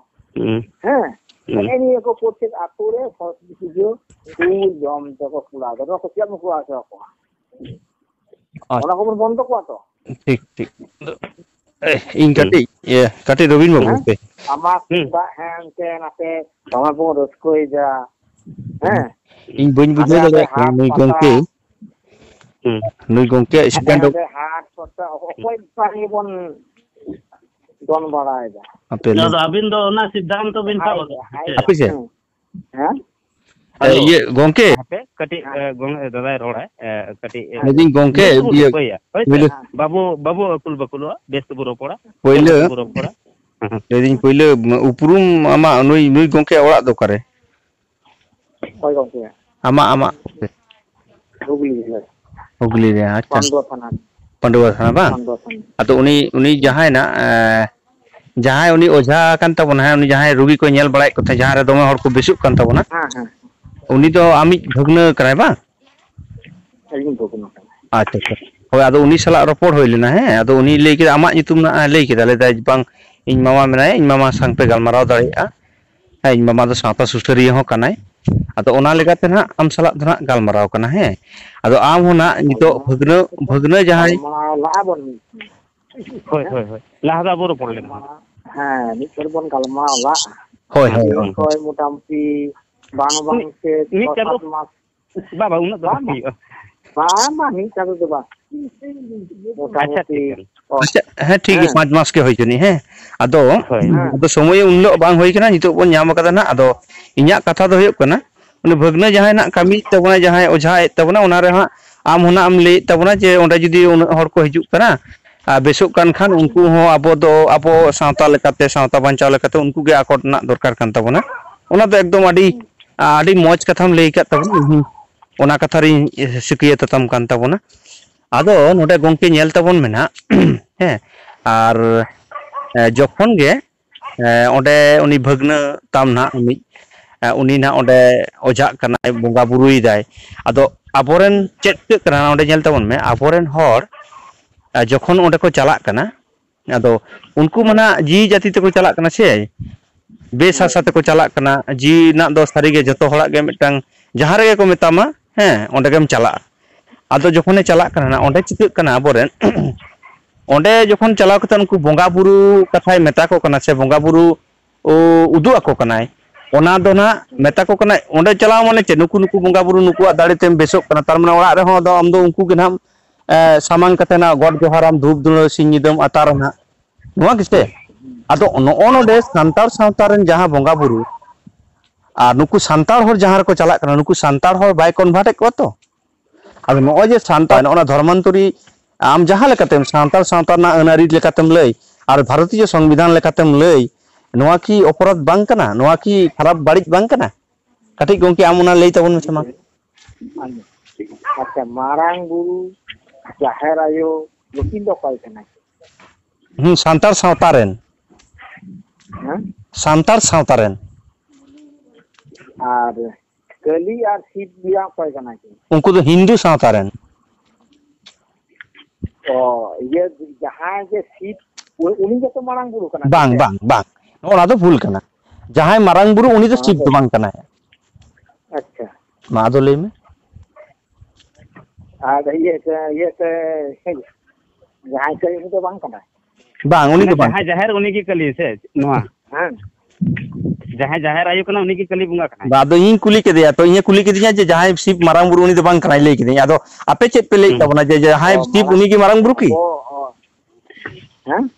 ᱦᱩᱸ᱾ ᱦᱮᱸ? ᱦᱩᱸ᱾ ᱱᱮᱜᱼᱮ ᱱᱤᱭᱟᱹ ᱠᱚ ᱯᱨᱚᱛᱮᱠ ᱟᱛᱳ ᱨᱮ ᱥᱚᱨᱚᱥᱚᱛᱤ ᱯᱩᱡᱟᱹ ᱠᱚ ᱡᱚᱢ ᱛᱮᱠᱚ ᱠᱚᱲᱟ ᱜᱤᱫᱽᱨᱟᱹ ᱠᱚ ᱪᱮᱫ ᱮᱢ ᱠᱚᱨᱟᱣ ᱦᱚᱪᱚ ᱟᱠᱚᱣᱟ? ᱟᱪᱪᱷᱟ᱾ ᱚᱱᱟ ᱠᱚᱵᱚᱱ ᱵᱚᱱᱫᱚ ᱠᱚᱣᱟ ᱛᱚ? ᱴᱷᱤᱠ, ᱴᱷᱤᱠ᱾ ᱤᱧ ᱦᱩᱸ᱾ ᱠᱟᱹᱴᱤᱡ, ᱤᱭᱟᱹ, ᱠᱟᱹᱴᱤᱡ ᱨᱚᱵᱤᱱ ᱵᱟᱹᱵᱩ, ᱦᱮᱸ? ᱦᱟᱯᱮ᱾ ᱴᱟᱢᱟᱠ ᱦᱩᱸ᱾ ᱛᱩᱢᱫᱟᱜ ᱦᱮᱱ ᱛᱮᱱ ᱟᱛᱮ ᱫᱚᱢᱮ ᱵᱚᱱ ᱨᱟᱹᱥᱠᱟᱹᱭᱮᱫᱟ᱾ ᱦᱮᱸ? ᱤᱧ ᱵᱟᱹᱧ ᱦᱟᱸᱰᱮ ᱵᱩᱡᱷᱟᱹᱣ ᱱᱟᱰᱮ ᱫᱟᱲᱮᱭᱟᱜ ᱠᱟᱱᱟ, ᱦᱟᱴ ᱱᱩᱭ ᱯᱟᱛᱟ, ᱜᱚᱝᱠᱮ᱾ ᱦᱩᱸ᱾ ᱱᱩᱭ ᱜᱚᱝᱠᱮᱭᱟᱜ ᱦᱟᱸᱰᱮ ᱥᱴᱮᱱᱰ ᱱᱟᱰᱮ ᱦᱟᱴ ᱯᱟᱛᱟ, ᱚᱠᱚᱭ ᱵᱟᱝ ᱜᱮᱵᱚᱱ ᱫᱚᱱ ᱵᱟᱲᱟᱭᱮᱫᱟ? ᱦᱟᱯᱮ, ᱱᱚᱣᱟ ᱫᱚ ᱟᱹᱵᱤᱱ ᱫᱚ ᱚᱱᱟ ᱥᱤᱫᱽᱫᱷᱟᱱᱛᱚ ᱵᱤᱱ ᱥᱟᱵ ᱟᱠᱟᱫᱟ ᱥᱮ ᱪᱮᱫ? ᱦᱟᱯᱮ ᱥᱮ᱾ ᱦᱮᱸ? ᱦᱮᱸ? ᱮ, ᱦᱮᱞᱳ᱾ ᱤᱭᱟᱹ, ᱜᱚᱝᱠᱮ᱾ ᱦᱟᱯᱮ, ᱠᱟᱹᱴᱤᱡ, ᱦᱮᱸ᱾ ᱮ, ᱜᱚᱝ-, ᱮ, ᱫᱟᱫᱟᱭ ᱨᱚᱲᱟ, ᱮ, ᱠᱟᱹᱴᱤᱡ, ᱮ, ᱞᱟᱹᱭᱫᱟᱹᱧ, ᱜᱚᱝᱠᱮ, ᱵᱮᱥ ᱛᱮᱵᱚ ᱤᱭᱟᱹ, ᱨᱚᱯᱚᱲᱟ᱾ ᱦᱳᱭ ᱥᱮ? ᱯᱳᱭᱞᱳ ᱵᱟᱹᱵᱩ, ᱵᱟᱹᱵᱩ ᱟᱹᱠᱩᱞ ᱵᱟᱹᱠᱩᱞᱚᱜᱼᱟ, ᱵᱮᱥ ᱛᱮᱵᱚ ᱨᱚᱯᱚᱲᱟ᱾ ᱯᱳᱭᱞᱳ᱾ ᱵᱮᱥ ᱛᱮᱵᱚ ᱨᱚᱯᱚᱲᱟ᱾ ᱞᱟᱹᱭᱫᱟᱹᱧ ᱯᱳᱭᱞᱳ ᱩᱯᱨᱩᱢ ᱟᱢᱟᱜ ᱱᱩᱭ, ᱱᱩᱭ ᱜᱚᱝᱠᱮ ᱚᱲᱟᱜ ᱫᱚ ᱚᱠᱟᱨᱮ? ᱦᱳᱭ ᱜᱚᱝᱠᱮ᱾ ᱟᱢᱟᱜ, ᱟᱢᱟᱜ? ᱦᱩᱜᱽᱞᱤ ᱡᱮᱞᱟ᱾ ᱦᱩᱜᱽᱞᱤ ᱨᱮ, ᱟᱪᱪᱷᱟ᱾ ᱯᱟᱱᱰᱩᱣᱟ ᱛᱷᱟᱱᱟ᱾ ᱯᱟᱺᱰᱩᱣᱟ ᱛᱷᱟᱱᱟ ᱵᱟᱝ? ᱯᱟᱱᱰᱩᱣᱟ ᱛᱷᱟᱱᱟ᱾ ᱟᱫᱚ ᱩᱱᱤ, ᱩᱱᱤ ᱦᱩᱸ᱾ ᱡᱟᱦᱟᱸᱭ ᱱᱟᱜ, ᱮ, ᱡᱟᱦᱟᱸᱭ ᱩᱱᱤ ᱚᱡᱷᱟ ᱠᱟᱱ ᱛᱟᱵᱚᱱᱟ, ᱦᱮᱸ, ᱩᱱᱤ ᱡᱟᱦᱟᱸᱭ ᱨᱩᱜᱤ ᱠᱚ ᱧᱮᱞ ᱵᱟᱲᱟᱭᱮᱫ ᱠᱚ ᱛᱟᱦᱮᱸᱫ, ᱡᱟᱦᱟᱸ ᱨᱮ ᱫᱚᱢᱮ ᱦᱚᱲ ᱠᱚ ᱵᱮᱥᱚᱜ ᱠᱟᱱ ᱛᱟᱵᱚᱱᱟ, ᱦᱮᱸ, ᱦᱮᱸ᱾ ᱩᱱᱤ ᱫᱚ ᱟᱢᱤᱡ ᱵᱷᱟᱹᱜᱽᱱᱟᱹ ᱠᱟᱱᱟᱭ ᱵᱟᱝ? ᱟᱹᱞᱤᱧ ᱵᱷᱟᱹᱜᱽᱱᱟᱹ ᱠᱟᱱᱟ᱾ ᱟᱪᱪᱷᱟ, ᱟᱪᱪᱷᱟ᱾ ᱦᱳᱭ, ᱟᱫᱚ ᱩᱱᱤ ᱥᱟᱞᱟᱜ ᱨᱚᱯᱚᱲ ᱦᱩᱭ ᱞᱮᱱᱟ, ᱦᱮᱸ, ᱟᱫᱚ ᱩᱱᱤ ᱞᱟᱹᱭ ᱠᱮᱫᱟ, ᱟᱢᱟᱜ ᱧᱩᱛᱩᱢ ᱱᱟᱜ ᱮ ᱞᱟᱹᱭ ᱠᱮᱫᱟ, ᱞᱟᱹᱭ ᱫᱟᱭ, "ᱵᱟᱝ, ᱤᱧ ᱢᱟᱢᱟ ᱢᱮᱱᱟᱭᱟ, ᱤᱧ ᱢᱟᱢᱟ ᱥᱟᱶ ᱯᱮ ᱜᱟᱞᱢᱟᱨᱟᱣ ᱫᱟᱲᱮᱭᱟᱜᱼᱟ᱾ ᱦᱮᱸ, ᱤᱧ ᱢᱟᱢᱟ ᱫᱚ ᱥᱟᱶᱛᱟ ᱥᱩᱥᱟᱹᱨᱤᱭᱟᱹ ᱦᱚᱸ ᱠᱟᱱᱟᱭ, ᱟᱫᱚ ᱚᱱᱟ ᱞᱮᱠᱟᱛᱮ ᱱᱟᱜ ᱟᱢ ᱥᱟᱞᱟᱜ ᱫᱚ ᱱᱟᱜ ᱜᱟᱞᱢᱟᱨᱟᱣ ᱠᱟᱱᱟ, ᱦᱮᱸ, ᱟᱫᱚ ᱟᱢ ᱦᱚᱸ ᱱᱟᱜ ᱱᱤᱛᱚᱜ ᱦᱚᱲᱢᱚ ᱵᱷᱟᱹᱜᱽᱱᱟᱹ, ᱵᱷᱟᱹᱜᱽᱱᱟᱹ ᱡᱟᱦᱟᱸᱭ" ᱜᱟᱞᱢᱟᱨᱟᱣ ᱞᱟᱜᱼᱟ ᱵᱚᱱ᱾ ᱦᱳᱭ, ᱦᱮᱸ? ᱦᱳᱭ, ᱦᱳᱭ᱾ ᱞᱟᱦᱟ ᱫᱚ ᱟᱵᱚ ᱨᱚᱯᱚᱲ ᱞᱮᱱᱟ ᱦᱟᱸᱜ᱾ ᱦᱮᱸ, ᱢᱤᱫ ᱜᱷᱟᱹᱲᱤ ᱵᱚᱱ ᱜᱟᱞᱢᱟᱨᱟᱣ ᱞᱟᱜᱼᱟ᱾ ᱦᱳᱭ, ᱦᱳᱭ, ᱦᱳᱭ᱾ ᱚᱠᱚᱭ ᱢᱚᱴᱟᱢᱩᱴᱤ ᱵᱟᱝ, ᱩᱱᱤ ᱵᱟᱝ ᱥᱮ ᱢᱤᱫ ᱪᱷᱚ ᱪᱟᱸᱫᱚ ᱥᱟᱛ ᱢᱟᱥ᱾ ᱵᱟᱝ, ᱵᱟᱝ, ᱩᱱᱟᱹᱜ ᱫᱚ ᱵᱟᱝ, ᱵᱟᱝ ᱵᱟᱝ᱾ ᱦᱩᱭᱩᱜᱼᱟ᱾ ᱵᱟᱝ, ᱵᱟᱝ, ᱢᱤᱫ ᱪᱟᱸᱫᱚ ᱫᱚ ᱵᱟᱝ᱾ ᱟᱪᱪᱷᱟ, ᱢᱚᱴᱟᱢᱩᱴᱤ, ᱴᱷᱤᱠ ᱜᱮᱭᱟ᱾ ᱚ, ᱟᱪᱪᱷᱟ, ᱦᱮᱸ, ᱴᱷᱤᱠ ᱜᱮᱭᱟ, ᱦᱮᱸ᱾ ᱯᱟᱸᱪ ᱢᱟᱥ ᱜᱮ ᱦᱩᱭ ᱦᱚᱪᱚᱱᱤᱡ, ᱦᱮᱸ᱾ ᱟᱫᱚ, ᱦᱳᱭ᱾ ᱦᱮᱸ᱾ ᱟᱫᱚ ᱥᱚᱢᱚᱭ ᱩᱱ ᱦᱤᱞᱳᱜ ᱵᱟᱝ ᱦᱩᱭ ᱠᱟᱱᱟ, ᱱᱤᱛᱚᱜ ᱵᱚᱱ ᱧᱟᱢ ᱟᱠᱟᱫᱟ ᱱᱟᱜ᱾ ᱟᱫᱚ ᱤᱧᱟᱹᱜ ᱠᱟᱛᱷᱟ ᱫᱚ ᱦᱩᱭᱩᱜ ᱠᱟᱱᱟ, ᱩᱱᱤ ᱵᱷᱟᱹᱜᱽᱱᱟᱹ ᱡᱟᱦᱟᱸᱭ ᱱᱟᱜ ᱠᱟᱹᱢᱤᱭᱮᱫ ᱛᱟᱵᱚᱱᱟᱭ, ᱡᱟᱦᱟᱸᱭ ᱚᱡᱷᱟᱭᱮᱫ ᱛᱟᱵᱚᱱᱟ, ᱚᱱᱟ ᱨᱮ ᱦᱟᱸᱜ ᱟᱢ ᱦᱚᱸ ᱱᱟᱜ ᱮᱢ ᱞᱟᱹᱭᱮᱫ ᱛᱟᱵᱚᱱᱟ ᱡᱮ ᱚᱸᱰᱮ ᱡᱩᱫᱤ ᱩᱱᱟᱹᱜ ᱦᱚᱲ ᱠᱚ ᱦᱤᱡᱩᱜ ᱠᱟᱱᱟ, ᱟᱨ ᱵᱮᱥᱚᱜ ᱠᱟᱱ ᱠᱷᱟᱱ, ᱩᱱᱠᱩ ᱦᱚᱸ ᱟᱵᱚ ᱫᱚ, ᱟᱵᱚ ᱥᱟᱶᱛᱟ ᱞᱮᱠᱟᱛᱮ, ᱥᱟᱶᱛᱟ ᱵᱟᱧᱪᱟᱣ ᱞᱮᱠᱟᱛᱮ ᱩᱱᱠᱩ ᱜᱮ ᱟᱠᱚᱴ ᱨᱮᱱᱟᱜ ᱫᱚᱨᱠᱟᱨ ᱠᱟᱱ ᱛᱟᱵᱚᱱᱟ᱾ ᱚᱱᱟ ᱫᱚ ᱮᱠᱫᱚᱢ ᱟᱹᱰᱤ, ᱟᱹᱰᱤ ᱢᱚᱡᱽ ᱠᱟᱛᱷᱟᱢ ᱞᱟᱹᱭ ᱟᱠᱟᱫ ᱛᱟᱵᱚᱱᱟ᱾ ᱤᱧ ᱦᱚᱸ ᱚᱱᱟ ᱠᱟᱛᱷᱟ ᱨᱤᱧ ᱥᱤᱠᱷᱭᱟᱹᱛ ᱟᱛᱟᱢ ᱠᱟᱱ ᱛᱟᱵᱚᱱᱟ᱾ ᱟᱫᱚ ᱱᱚᱰᱮ ᱜᱚᱝᱠᱮ ᱧᱮᱞ ᱛᱟᱵᱚᱱ ᱢᱮ ᱱᱟᱜ, ᱦᱮᱸ, ᱟᱨ, ᱮ, ᱡᱚᱠᱷᱚᱱ ᱜᱮ, ᱮ, ᱚᱸᱰᱮ ᱩᱱᱤ ᱵᱷᱟᱹᱜᱽᱱᱟᱹ ᱛᱟᱢ ᱱᱟᱜ ᱩᱱᱤ, ᱮ, ᱩᱱᱤ ᱱᱟᱜ ᱚᱸᱰᱮ ᱚᱡᱷᱟᱜ ᱠᱟᱱᱟᱭ, ᱵᱚᱸᱜᱟ ᱵᱩᱨᱩᱭᱮᱫᱟᱭ᱾ ᱟᱫᱚ ᱟᱵᱚᱨᱮᱱ ᱪᱮᱫ ᱪᱤᱠᱟᱹᱜ ᱠᱟᱱᱟ ᱚᱸᱰᱮ ᱧᱮᱞ ᱛᱟᱵᱚᱱ ᱢᱮ, ᱟᱵᱚᱨᱮᱱ ᱦᱚᱲ, ᱮ, ᱡᱚᱠᱷᱚᱱ ᱚᱸᱰᱮ ᱠᱚ ᱪᱟᱞᱟᱜ ᱠᱟᱱᱟ, ᱟᱫᱚ ᱩᱱᱠᱩ ᱢᱟ ᱱᱟᱜ ᱡᱤᱣᱤ ᱡᱟᱹᱛᱤ ᱛᱮᱠᱚ ᱪᱟᱞᱟᱜ ᱠᱟᱱᱟ ᱥᱮ, ᱵᱮᱥ ᱦᱳᱭ᱾ ᱦᱟᱥᱟ ᱛᱮᱠᱚ ᱪᱟᱞᱟᱜ ᱠᱟᱱᱟ᱾ ᱡᱤᱣᱤ ᱨᱮᱱᱟᱜ ᱫᱚ ᱥᱟᱹᱨᱤᱜᱮ ᱡᱚᱛᱚ ᱦᱚᱲᱟᱜ ᱜᱮ ᱢᱤᱫᱴᱟᱝ, ᱡᱟᱦᱟᱸ ᱨᱮᱜᱮ ᱠᱚ ᱢᱮᱛᱟᱢᱟ, ᱦᱮᱸ, ᱚᱸᱰᱮ ᱜᱮᱢ ᱪᱟᱞᱟᱜᱼᱟ᱾ ᱟᱫᱚ ᱡᱚᱠᱷᱚᱱᱮ ᱪᱟᱞᱟᱜ ᱠᱟᱱᱟ ᱱᱟᱜ, ᱚᱸᱰᱮ ᱪᱤᱠᱟᱹᱜ ᱠᱟᱱᱟ ᱟᱵᱚᱨᱮᱱ, ᱚᱸᱰᱮ ᱡᱚᱠᱷᱚᱱ ᱪᱟᱞᱟᱣ ᱠᱟᱛᱮ ᱩᱱᱠᱩ ᱵᱚᱸᱜᱟ ᱵᱩᱨᱩ ᱠᱟᱛᱷᱟᱭ ᱢᱮᱛᱟ ᱠᱚ ᱠᱟᱱᱟ ᱥᱮ ᱵᱚᱸᱜᱟ ᱵᱩᱨᱩ ᱩ-, ᱩᱫᱩᱜ ᱟᱠᱚ ᱠᱟᱱᱟᱭ᱾ ᱚᱱᱟ ᱫᱚ ᱱᱟᱜ ᱢᱮᱛᱟ ᱠᱚ ᱠᱟᱱᱟᱭ, ᱚᱸᱰᱮ ᱪᱟᱞᱟᱣ ᱢᱟᱱᱮ ᱪᱮᱫ? ᱱᱩᱠᱩ, ᱱᱩᱠᱩ ᱵᱚᱸᱜᱟ ᱵᱩᱨᱩ ᱱᱩᱠᱩᱣᱟᱜ ᱫᱟᱲᱮ ᱛᱮᱢ ᱵᱮᱥᱚᱜ ᱠᱟᱱᱟ, ᱛᱟᱨ ᱢᱟᱱᱮ ᱚᱲᱟᱜ ᱨᱮᱦᱚᱸ ᱟᱫᱚ ᱟᱢ ᱫᱚ ᱩᱱᱠᱩ ᱜᱮ ᱱᱟᱜ, ᱮ, ᱥᱟᱢᱟᱝ ᱠᱟᱛᱮ ᱱᱟᱜ ᱜᱚᱰ ᱡᱚᱦᱟᱨᱟᱢ, ᱫᱷᱩᱯ ᱫᱷᱩᱬᱟᱹ ᱥᱤᱧ ᱧᱤᱫᱟᱹᱢ ᱟᱛᱟᱨᱟ ᱱᱟᱜ᱾ ᱱᱚᱣᱟ ᱜᱮᱥᱮ? ᱟᱫᱚ ᱱᱚᱜᱼᱚ ᱱᱚᱰᱮ ᱥᱟᱱᱛᱟᱲ ᱥᱟᱶᱛᱟ ᱨᱮᱱ ᱡᱟᱦᱟᱸ ᱵᱚᱸᱜᱟ ᱵᱩᱨᱩ, ᱟᱨ ᱱᱩᱠᱩ ᱥᱟᱱᱛᱟᱲ ᱦᱚᱲ ᱡᱟᱦᱟᱸ ᱨᱮᱠᱚ ᱪᱟᱞᱟᱜ ᱠᱟᱱᱟ, ᱱᱩᱠᱩ ᱥᱟᱱᱛᱟᱲ ᱦᱚᱲ ᱵᱟᱭ convert ᱮᱫ ᱠᱚᱣᱟ ᱛᱚ? ᱟᱫᱚ ᱱᱚᱜᱼᱚᱭ ᱡᱮ ᱥᱟᱱᱛᱟᱲ, ᱱᱚᱜᱼᱚ ᱱᱟ ᱫᱷᱚᱨᱢᱟᱱᱛᱚᱨᱤ, ᱟᱢ ᱡᱟᱦᱟᱸ ᱞᱮᱠᱟᱛᱮᱢ ᱥᱟᱱᱛᱟᱲ ᱥᱟᱶᱛᱟ ᱨᱮᱱᱟᱜ ᱟᱹᱱ ᱟᱹᱨᱤ ᱞᱮᱠᱟᱛᱮᱢ ᱞᱟᱹᱭ, ᱟᱨ ᱵᱷᱟᱨᱚᱛᱤᱭᱚ ᱥᱚᱝᱵᱤᱫᱷᱟᱱ ᱞᱮᱠᱟᱛᱮᱢ ᱞᱟᱹᱭ, ᱱᱚᱣᱟ ᱠᱤ ᱚᱯᱚᱨᱟᱫᱷ ᱵᱟᱝ ᱠᱟᱱᱟ? ᱱᱚᱣᱟ ᱠᱤ ᱠᱷᱟᱨᱟᱯ ᱵᱟᱹᱲᱤᱡ ᱵᱟᱝ ᱠᱟᱱᱟ? ᱠᱟᱹᱴᱤᱡ ᱜᱚᱢᱠᱮ, ᱟᱢ ᱚᱱᱟ ᱞᱟᱹᱭ ᱛᱟᱵᱚᱱ ᱢᱮᱥᱮ ᱢᱟ᱾ ᱟᱪᱪᱷᱟ, ᱢᱟᱨᱟᱝ ᱵᱩᱨᱩ, ᱡᱟᱦᱮᱨ ᱟᱭᱳ, ᱱᱩᱠᱤᱱ ᱫᱚ ᱚᱠᱚᱭ ᱠᱟᱱᱟ ᱠᱤᱱ? ᱦᱩᱸ, ᱥᱟᱱᱛᱟᱲ ᱥᱟᱶᱛᱟ ᱨᱮᱱ᱾ ᱦᱮᱸ? ᱥᱟᱱᱛᱟᱲ ᱥᱟᱶᱛᱟ ᱨᱮᱱ᱾ ᱟᱨ ᱠᱟᱹᱞᱤ ᱟᱨ ᱥᱤᱵ ᱵᱚᱭᱦᱟ ᱚᱠᱚᱭ ᱠᱟᱱᱟ ᱠᱤᱱ? ᱩᱱᱠᱩ ᱫᱚ ᱦᱤᱱᱫᱩ ᱥᱟᱶᱛᱟ ᱨᱮᱱ᱾ ᱚ, ᱤᱭᱟᱹ, ᱡᱟᱦᱟᱸᱭ ᱡᱮ ᱥᱤᱵ, ᱩ-, ᱩᱱᱤ ᱜᱮᱛᱚ ᱢᱟᱨᱟᱝ ᱵᱩᱨᱩ ᱠᱟᱱᱟᱭ ᱵᱟᱝ, ᱥᱮ? ᱵᱟᱝ, ᱵᱟᱝ᱾ ᱱᱚᱜᱼᱚ ᱱᱚᱣᱟ ᱫᱚ ᱵᱷᱩᱞ ᱠᱟᱱᱟ᱾ ᱡᱟᱦᱟᱸᱭ ᱢᱟᱨᱟᱝ ᱵᱩᱨᱩ, ᱩᱱᱤ ᱫᱚ ᱚᱱᱟ ᱥᱤᱵ ᱫᱚ ᱫᱚ ᱵᱟᱝ ᱠᱟᱱᱟᱭ᱾ ᱟᱪᱪᱷᱟ᱾ ᱢᱟ ᱟᱫᱚ ᱞᱟᱹᱭ ᱢᱮ᱾ ᱟᱨ ᱤᱭᱟᱹ ᱥᱮ, ᱤᱭᱟᱹ ᱥᱮ, ᱡᱟᱦᱟᱸᱭ ᱥᱮ ᱩᱱᱤ ᱫᱚ ᱵᱟᱝ ᱠᱟᱱᱟᱭ? ᱵᱟᱝ, ᱩᱱᱤ ᱢᱟᱱᱮ ᱫᱚ ᱵᱟᱝ᱾ ᱡᱟᱦᱟᱸᱭ ᱡᱟᱦᱮᱨ, ᱩᱱᱤ ᱜᱮ ᱠᱟᱹᱞᱤ ᱥᱮ ᱱᱚᱣᱟ? ᱦᱮᱸ᱾ ᱡᱟᱦᱟᱸᱭ ᱡᱟᱦᱮᱨ ᱟᱭᱳ ᱠᱟᱱᱟ, ᱩᱱᱤ ᱜᱮ ᱠᱟᱹᱞᱤ ᱵᱚᱸᱜᱟ ᱠᱟᱱᱟᱭ᱾ ᱵᱟ, ᱟᱫᱚ ᱤᱧ ᱠᱩᱞᱤ ᱠᱮᱫᱮᱭᱟ, ᱛᱚ ᱤᱧᱮ ᱠᱩᱞᱤ ᱠᱤᱫᱤᱧᱟ ᱡᱮ ᱡᱟᱦᱟᱸᱭ ᱥᱤᱵ ᱢᱟᱨᱟᱝ ᱵᱩᱨᱩ, ᱩᱱᱤ ᱫᱚ ᱵᱟᱝ ᱠᱟᱱᱟᱭ, ᱞᱟᱹᱭ ᱠᱤᱫᱤᱧ᱾ ᱟᱫᱚ ᱟᱯᱮ ᱪᱮᱫ ᱯᱮ ᱞᱟᱹᱭᱮᱫ ᱦᱩᱸ᱾ ᱛᱟᱵᱚᱱᱟ ᱡᱮ ᱡᱟᱦᱟᱸᱭ ᱚ, ᱥᱤᱵ, ᱢᱟᱨᱟᱝ ᱩᱱᱤ ᱜᱮ ᱢᱟᱨᱟᱝ ᱵᱩᱨᱩ ᱠᱤ? ᱚ, ᱚ᱾ ᱦᱮᱸ?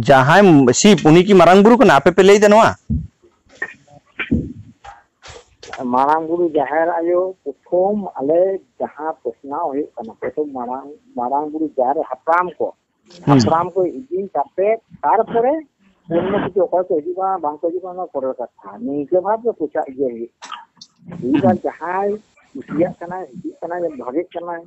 ᱡᱟᱦᱟᱸᱭ ᱥᱤᱵ, ᱩᱱᱤ ᱠᱤ ᱢᱟᱨᱟᱝ ᱵᱩᱨᱩ ᱠᱟᱱᱟ? ᱟᱯᱮ ᱯᱮ ᱞᱟᱹᱭ ᱮᱫᱟ ᱱᱚᱣᱟ? ᱢᱟᱨᱟᱝ ᱵᱩᱨᱩ, ᱡᱟᱦᱮᱨ ᱟᱭᱳ, ᱯᱨᱚᱛᱷᱚᱢ ᱟᱞᱮ ᱡᱟᱦᱟᱸ ᱯᱨᱚᱥᱱᱟᱣ ᱦᱩᱭᱩᱜ ᱠᱟᱱᱟ, ᱯᱨᱚᱛᱷᱚᱢ ᱢᱟᱨᱟᱝ, ᱢᱟᱨᱟᱝ ᱵᱩᱨᱩ ᱡᱟᱦᱮᱨ ᱦᱟᱯᱲᱟᱢ ᱠᱚ, ᱦᱩᱸ᱾ ᱦᱟᱯᱲᱟᱢ ᱠᱚ ᱤᱫᱤ ᱠᱟᱛᱮ, ᱛᱟᱨᱯᱚᱨᱮ ᱚᱱᱱᱚ ᱠᱤᱪᱷᱩ ᱚᱠᱚᱭ ᱠᱚ ᱦᱤᱡᱩᱜ ᱠᱟᱱᱟ, ᱵᱟᱝ ᱠᱚ ᱦᱤᱡᱩᱜ ᱠᱟᱱᱟ, ᱚᱱᱟ ᱯᱚᱨᱮᱨ ᱠᱟᱛᱷᱟ᱾ ᱱᱤᱝᱠᱟᱹ ᱵᱷᱟᱵ ᱜᱮ ᱯᱨᱚᱪᱟᱨ ᱤᱭᱟᱹ ᱦᱩᱭᱩᱜ ᱠᱟᱱᱟ᱾ ᱦᱩᱭᱩᱜ ᱠᱟᱱ ᱡᱟᱦᱟᱸᱭ ᱠᱩᱥᱤᱭᱟᱜ ᱠᱟᱱᱟᱭ, ᱦᱤᱡᱩᱜ ᱠᱟᱱᱟᱭ, ᱵᱷᱟᱜᱮᱜ ᱠᱟᱱᱟᱭ᱾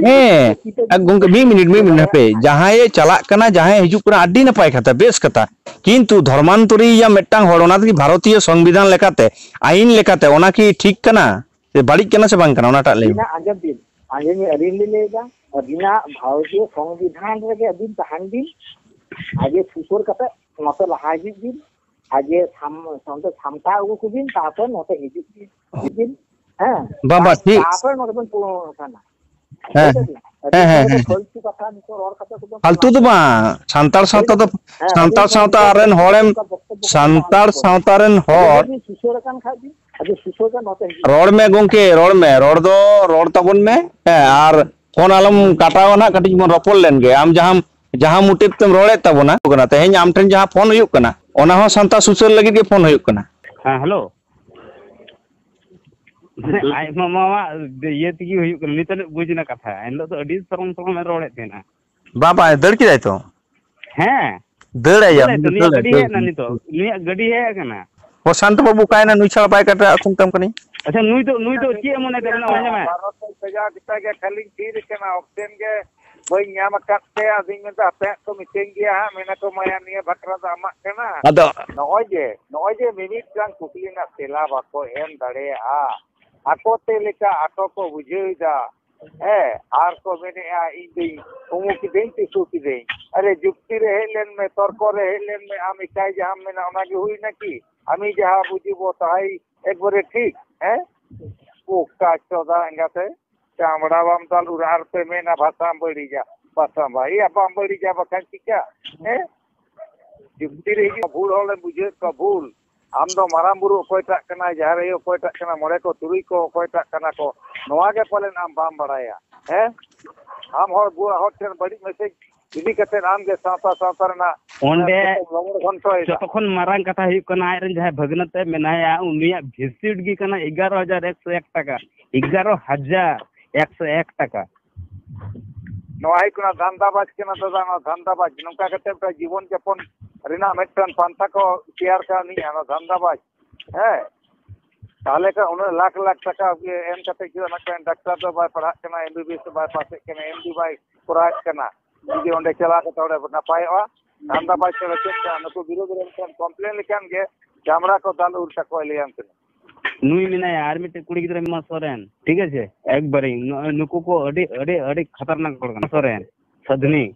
ᱦᱮᱸ, ᱟᱨ ᱜᱚᱝᱠᱮ, ᱢᱤᱫ ᱢᱤᱱᱤᱴ, ᱢᱤᱫ ᱢᱤᱱᱤᱴ, ᱦᱟᱯᱮ᱾ ᱡᱟᱦᱟᱸᱭᱮ ᱪᱟᱞᱟᱜ ᱠᱟᱱᱟ, ᱡᱟᱦᱟᱸᱭᱮ ᱦᱤᱡᱩᱜ ᱠᱟᱱᱟ, ᱟᱹᱰᱤ ᱱᱟᱯᱟᱭ ᱠᱟᱛᱷᱟ, ᱵᱮᱥ ᱠᱟᱛᱷᱟ᱾ ᱠᱤᱱᱛᱩ ᱫᱷᱚᱨᱢᱟᱱᱛᱚᱨᱤᱭᱟ ᱢᱤᱫᱴᱟᱝ ᱦᱚᱲ, ᱚᱱᱟ ᱛᱮᱜᱮ ᱵᱷᱟᱨᱚᱛᱤᱭᱚ ᱥᱚᱝᱵᱤᱫᱷᱟᱱ ᱞᱮᱠᱟᱛᱮ, ᱟᱹᱭᱤᱱ ᱞᱮᱠᱟᱛᱮ, ᱚᱱᱟ ᱠᱤ ᱴᱷᱤᱠ ᱠᱟᱱᱟ ᱥᱮ ᱵᱟᱹᱲᱤᱡ ᱠᱟᱱᱟ ᱥᱮ ᱵᱟᱝ ᱠᱟᱱᱟ, ᱚᱱᱟᱴᱟᱜ ᱞᱟᱹᱭ ᱢᱮ᱾ ᱟᱹᱵᱤᱱᱟᱜ ᱟᱸᱡᱚᱢ ᱵᱤᱱ, ᱟᱸᱡᱚᱢ ᱵᱤᱱ, ᱟᱹᱞᱤᱧ ᱞᱤᱧ ᱞᱟᱹᱭ ᱮᱫᱟ, ᱟᱹᱵᱤᱱᱟᱜ ᱵᱷᱟᱨᱚᱛᱤᱭᱚ ᱥᱚᱝᱵᱤᱫᱷᱟᱱ ᱨᱮᱜᱮ ᱟᱹᱵᱤᱱ ᱛᱟᱦᱮᱱ ᱵᱤᱱ, ᱟᱜᱮ ᱥᱩᱥᱟᱹᱨ ᱠᱟᱛᱮ ᱱᱚᱛᱮ ᱞᱟᱦᱟ ᱦᱤᱡᱩᱜ ᱵᱤᱱ, ᱟᱜᱮ ᱥᱟᱢ-, ᱱᱚᱛᱮ ᱥᱟᱢᱴᱟᱣ ᱟᱹᱜᱩ ᱠᱚᱵᱤᱱ, ᱛᱟᱨᱯᱚᱨ ᱱᱚᱛᱮ ᱦᱤᱡᱩᱜ ᱵᱤᱱ, ᱦᱤᱡᱩᱜ ᱵᱤᱱ, ᱦᱮᱸ? ᱵᱟᱝ, ᱵᱟᱝ, ᱴᱷᱤᱠ᱾ ᱛᱟᱨᱯᱚᱨᱮ ᱱᱚᱛᱮ ᱵᱤᱱ ᱯᱩᱨᱩᱱ ᱠᱟᱱᱟ᱾ ᱦᱮᱸ, ᱵᱩᱡᱷᱟᱹᱣ ᱫᱟᱵᱤᱱ? ᱟᱹᱵᱤᱱ ᱦᱮᱸ, ᱦᱮᱸ, ᱱᱚᱰᱮ ᱦᱮᱸ᱾ ᱯᱷᱟᱹᱞᱛᱩ ᱠᱟᱛᱷᱟ ᱱᱤᱛᱚᱜ ᱨᱚᱲ ᱠᱟᱛᱮ ᱠᱚᱫᱚ ᱯᱷᱟᱞᱛᱩ ᱫᱚ ᱵᱟᱝ, ᱥᱟᱱᱛᱟᱲ ᱥᱟᱶᱛᱟ ᱫᱚ, ᱦᱮᱸ, ᱥᱟᱱᱛᱟᱲ ᱟᱹᱵᱤᱱ ᱥᱟᱶᱛᱟ ᱨᱮᱱ ᱦᱚᱲᱮᱢ, ᱚᱱᱠᱟ ᱵᱚᱠᱛᱚᱵᱵᱚ ᱠᱚ ᱥᱟᱱᱛᱟᱲ ᱵᱟᱝ ᱥᱟᱶᱛᱟ ᱨᱮᱱ ᱟᱹᱵᱤᱱ ᱦᱚᱲ ᱡᱩᱫᱤ ᱥᱩᱥᱟᱹᱨ ᱟᱠᱟᱱ ᱠᱷᱟᱡ ᱵᱤᱱ, ᱟᱹᱵᱤᱱ ᱥᱩᱥᱟᱹᱨ ᱠᱟᱱ ᱱᱚᱛᱮ ᱦᱤᱡᱩᱜ ᱨᱚᱲ ᱢᱮ ᱜᱚᱝᱠᱮ, ᱨᱚᱲ ᱢᱮ, ᱨᱚᱲ ᱫᱚ ᱨᱚᱲ ᱛᱟᱵᱚᱱ ᱢᱮ᱾ ᱦᱮᱸ, ᱟᱨ ᱯᱷᱳᱱ ᱟᱞᱚᱢ ᱠᱟᱴᱟᱣᱟ ᱱᱟᱦᱟᱜ, ᱠᱟᱹᱴᱤᱡ ᱵᱚᱱ ᱨᱚᱯᱚᱲ ᱞᱮᱱ ᱜᱮ᱾ ᱟᱢ ᱡᱟᱦᱟᱸ, ᱡᱟᱦᱟᱸ ᱢᱚᱛᱤᱵ ᱛᱮᱢ ᱨᱚᱲᱮᱫ ᱛᱟᱵᱚᱱᱟ, ᱛᱮᱦᱮᱧ ᱟᱢ ᱴᱷᱮᱱ ᱡᱟᱦᱟᱸ ᱯᱷᱳᱱ ᱦᱩᱭᱩᱜ ᱠᱟᱱᱟ, ᱚᱱᱟ ᱦᱚᱸ ᱥᱟᱱᱛᱟᱲ ᱥᱩᱥᱟᱹᱨ ᱞᱟᱹᱜᱤᱫ ᱜᱮ ᱯᱷᱳᱱ ᱦᱩᱭᱩᱜ ᱠᱟᱱᱟ᱾ ᱦᱮᱸ, ᱦᱮᱞᱳ᱾ ᱟᱡ ᱢᱟᱢᱟᱣᱟᱜ ᱤᱭᱟᱹ ᱛᱮᱜᱮ ᱦᱩᱭᱩᱜ ᱠᱟᱱᱟ, ᱱᱤᱛᱚᱜ ᱵᱩᱡᱽ ᱮᱱᱟ ᱠᱟᱛᱷᱟ᱾ ᱮᱱᱦᱤᱞᱳᱜ ᱫᱚ ᱟᱹᱰᱤ ᱥᱚᱨᱚᱢ ᱥᱚᱨᱚᱢᱮ ᱨᱚᱲᱮᱫ ᱛᱟᱦᱮᱱᱟ᱾ ᱵᱟ, ᱵᱟ, ᱫᱟᱹᱲ ᱠᱮᱫᱟᱭ ᱛᱚ᱾ ᱦᱮᱸ᱾ ᱫᱟᱹᱲᱟᱭᱟ, ᱫᱟᱹᱲᱟᱭ ᱛᱚ, ᱩᱱᱤ ᱫᱚ ᱱᱩᱭᱟᱜ ᱫᱟᱹᱲᱟᱭᱟ, ᱜᱟᱹᱰᱤ ᱫᱟᱹᱲ, ᱦᱮᱡ ᱮᱱᱟ ᱫᱟᱹᱲ᱾ ᱱᱤᱛᱚᱜ, ᱱᱩᱭᱟᱜ ᱜᱟᱹᱰᱤ ᱦᱮᱡ ᱟᱠᱟᱱᱟ᱾ ᱯᱨᱚᱥᱟᱱᱛ ᱵᱟᱹᱵᱩ ᱚᱠᱟᱭᱮᱱᱟ? ᱱᱩᱭ ᱪᱷᱟᱲᱟ ᱵᱟᱭ ᱠᱟᱴᱟᱜ ᱥᱮᱱ ᱛᱟᱢ ᱠᱟᱹᱱᱟᱹᱧ᱾ ᱟᱪᱪᱷᱟ, ᱱᱩᱭ ᱫᱚ, ᱱᱩᱭ ᱫᱚ ᱪᱮᱫ ᱮ ᱢᱚᱱᱮ ᱛᱟᱵᱚᱱᱟ? ᱟᱸᱡᱚᱢ ᱢᱮ᱾ ᱵᱷᱟᱨᱚᱛ ᱨᱮ ᱵᱷᱮᱡᱟ ᱠᱮᱫᱟ ᱜᱮ, ᱠᱷᱟᱹᱞᱤᱧ ᱛᱷᱤᱨ ᱟᱠᱟᱱᱟ, ᱚᱠᱥᱤᱡᱮᱱ ᱜᱮ ᱵᱟᱹᱧ ᱧᱟᱢ ᱟᱠᱟᱫ ᱛᱮ᱾ ᱟᱫᱚᱧ ᱢᱮᱱᱫᱟ, ᱦᱟᱯᱮ ᱦᱟᱸᱜ ᱠᱚ ᱢᱤᱛᱟᱹᱧ ᱜᱮᱭᱟ ᱦᱟᱸᱜ, ᱢᱮᱱᱟ ᱠᱚ, ᱢᱟᱭᱟ ᱱᱤᱭᱟᱹ ᱵᱟᱠᱷᱨᱟ ᱫᱚ ᱟᱢᱟᱜ ᱠᱟᱱᱟ᱾ ᱟᱫᱚ ᱱᱚᱜᱼᱚᱭ ᱡᱮ, ᱱᱚᱜᱼᱚᱭ ᱡᱮ ᱢᱤᱢᱤᱫᱴᱟᱝ ᱠᱩᱠᱞᱤ ᱨᱮᱱᱟᱜ ᱛᱮᱞᱟ ᱵᱟᱠᱚ ᱮᱢ ᱫᱟᱲᱮᱭᱟᱜᱼᱟ, ᱟᱠᱚ ᱛᱮ ᱞᱮᱠᱟ ᱟᱠᱚ ᱠᱚ ᱵᱩᱡᱷᱟᱹᱣ ᱮᱫᱟ᱾ ᱦᱮᱸ, ᱟᱨ ᱠᱚ ᱢᱮᱱᱮᱜᱼᱟ, "ᱤᱧ ᱫᱩᱧ ᱩᱢᱩᱠ ᱠᱤᱫᱟᱹᱧ, ᱛᱤᱥᱩ ᱠᱤᱫᱟᱹᱧ᱾" ᱟᱨᱮ, ᱡᱩᱠᱛᱤ ᱨᱮ ᱦᱮᱡ ᱞᱮᱱ ᱢᱮ, ᱛᱚᱨᱠᱚ ᱨᱮ ᱦᱮᱡ ᱞᱮᱱ ᱢᱮ, ᱟᱢ ᱮᱠᱟᱭ ᱡᱟᱦᱟᱸᱢ ᱢᱮᱱᱟ, ᱚᱱᱟ ᱜᱮ ᱦᱩᱭ ᱱᱟᱠᱤ? ᱟᱢᱤ ᱡᱟᱦᱟᱸ ᱵᱩᱡᱩᱵᱚ ᱛᱟᱦᱟᱭ ᱮᱠᱵᱟᱨᱮ ᱴᱷᱤᱠ, ᱦᱮᱸ? ᱵᱚᱠᱟ ᱪᱚᱫᱟ ᱮᱸᱜᱟᱛᱮ, ᱪᱟᱢᱲᱟ ᱵᱟᱢ ᱫᱟᱞ ᱩᱨᱟ ᱟᱨ ᱯᱮ ᱢᱮᱱᱟ, "ᱵᱷᱟᱥᱟᱢ ᱵᱟᱹᱲᱤᱡᱟ, ᱵᱷᱟᱥᱟᱢ ᱵᱟ-", ᱮᱭᱟ, ᱵᱟᱢ ᱵᱟᱹᱲᱤᱡᱟ, ᱵᱟᱠᱷᱟᱱ ᱪᱤᱠᱟ? ᱦᱮᱸ? ᱡᱩᱠᱛᱤ ᱨᱮ ᱦᱤᱡᱩᱜ, ᱵᱷᱩᱞ ᱦᱚᱲᱮᱢ ᱵᱩᱡᱷᱟᱹᱣᱮᱫ ᱠᱚᱣᱟ, ᱵᱷᱩᱞ᱾ ᱟᱢ ᱫᱚ ᱢᱟᱨᱟᱝ ᱵᱩᱨᱩ ᱚᱠᱚᱭᱴᱟᱜ ᱠᱟᱱᱟᱭ, ᱡᱟᱦᱮᱨ ᱟᱭᱳ ᱚᱠᱚᱭᱴᱟᱜ ᱠᱟᱱᱟ, ᱢᱚᱬᱮ ᱠᱚ ᱛᱩᱨᱩᱭ ᱠᱚ ᱚᱠᱚᱭᱴᱟᱜ ᱠᱟᱱᱟ ᱠᱚ, ᱱᱚᱣᱟ ᱜᱮ ᱯᱟᱞᱮᱱ ᱟᱢ ᱵᱟᱢ ᱵᱟᱲᱟᱭᱟ, ᱦᱮᱸ? ᱟᱢ ᱦᱚᱲ ᱵᱩ-, ᱦᱚᱲ ᱴᱷᱮᱱ ᱵᱟᱹᱲᱤᱡ ᱢᱮᱥᱮᱡᱽ ᱤᱫᱤ ᱠᱟᱛᱮ ᱟᱢ ᱜᱮ ᱥᱟᱶᱛᱟ, ᱥᱟᱶᱛᱟ ᱨᱮᱱᱟᱜ ᱚᱸᱰᱮ ᱞᱚᱵᱚᱲ ᱜᱷᱚᱱᱴᱚᱭᱮᱫᱟ᱾ ᱡᱚᱛᱚ ᱠᱷᱚᱱ ᱢᱟᱨᱟᱝ ᱠᱟᱛᱷᱟ ᱦᱩᱭᱩᱜ ᱠᱟᱱᱟ, ᱟᱡᱨᱮᱱ ᱡᱟᱦᱟᱸᱭ ᱵᱷᱟᱹᱜᱽᱱᱟᱹ ᱛᱮ ᱢᱮᱱᱟᱭᱟ, ᱩᱱᱤᱭᱟᱜ ᱵᱷᱤᱥᱤᱴ ᱜᱮ ᱠᱟᱱᱟ ᱮᱜᱟᱨᱚ ᱦᱟᱡᱟᱨ ᱮᱠᱥᱚ ᱮᱠ ᱴᱟᱠᱟ, ᱮᱜᱟᱨᱚ ᱦᱟᱡᱟᱨ ᱮᱠᱥᱚ ᱮᱠ ᱴᱟᱠᱟ᱾ ᱱᱚᱣᱟ ᱦᱩᱭᱩᱜ ᱠᱟᱱᱟ ᱫᱷᱟᱱᱫᱟᱵᱟᱡᱽ ᱠᱟᱱᱟ ᱫᱟᱫᱟ, ᱱᱚᱣᱟ ᱫᱷᱟᱱᱫᱟᱵᱟᱡᱽ᱾ ᱱᱚᱝᱠᱟ ᱠᱟᱛᱮ ᱢᱤᱫᱴᱟᱝ ᱡᱤᱵᱚᱱ ᱡᱟᱯᱚᱱ ᱨᱮᱱᱟᱜ ᱢᱤᱫᱴᱟᱝ ᱯᱟᱱᱛᱷᱟ ᱠᱚ ᱛᱮᱭᱟᱨ ᱠᱟᱣᱱᱤᱡᱼᱟ, ᱱᱚᱣᱟ ᱫᱷᱟᱱᱫᱟᱵᱟᱡᱽ᱾ ᱦᱮᱸ, ᱛᱟᱦᱚᱞᱮ ᱠᱷᱟᱱ ᱩᱱᱟᱹᱜ ᱞᱟᱠᱷ ᱞᱟᱠᱷ ᱴᱟᱠᱟ ᱮᱢ ᱠᱟᱛᱮ ᱡᱩᱫᱤ ᱚᱱᱟ ᱠᱚᱨᱮᱱ ᱰᱟᱠᱛᱟᱨ ᱫᱚ ᱵᱟᱭ ᱯᱟᱲᱦᱟᱜ ᱠᱟᱱᱟ, ᱮᱢ ᱵᱤ ᱵᱤ ᱮᱥ ᱫᱚ ᱵᱟᱭ ᱯᱟᱥᱮᱫ ᱠᱟᱱᱟ, ᱮᱢ ᱰᱤ ᱵᱟᱭ ᱠᱚᱨᱟᱣᱮᱫ ᱠᱟᱱᱟ, ᱡᱩᱫᱤ ᱚᱸᱰᱮ ᱪᱟᱞᱟᱣ ᱠᱟᱛᱮ ᱚᱸᱰᱮ ᱱᱟᱯᱟᱭᱚᱜᱼᱟ, ᱫᱷᱟᱱᱫᱟᱵᱟᱡᱽ ᱪᱟᱞᱟᱣ ᱪᱮᱫ ᱠᱟᱱᱟ? ᱱᱩᱠᱩ ᱵᱤᱨᱳᱫᱷ ᱨᱮ ᱢᱤᱫᱴᱮᱱ ᱠᱚᱢᱯᱞᱮᱱ ᱞᱮᱠᱷᱟᱱ ᱜᱮ ᱪᱟᱢᱲᱟ ᱠᱚ ᱫᱟᱞ ᱩᱨ ᱛᱟᱠᱚᱣᱟ, ᱞᱟᱹᱭᱟᱢ ᱠᱟᱱᱟ᱾ ᱱᱩᱭ ᱢᱮᱱᱟᱭᱟ, ᱟᱨ ᱢᱤᱫᱴᱮᱱ ᱠᱩᱲᱤ ᱜᱤᱫᱽᱨᱟᱹ ᱢᱮᱱᱟᱭᱟ ᱥᱚᱨᱮᱱ, ᱴᱷᱤᱠ ᱟᱪᱷᱮ? ᱮᱠᱵᱟᱨᱮ ᱱᱚᱜᱼᱚᱭ ᱱᱩᱠᱩ ᱠᱚ ᱟᱹᱰᱤ, ᱟᱹᱰᱤ, ᱟᱹᱰᱤ ᱠᱷᱟᱛᱟᱨᱱᱟᱠ ᱦᱚᱲ ᱠᱟᱱᱟ᱾ ᱥᱚᱨᱮᱱ, ᱥᱟᱫᱷᱱᱤ,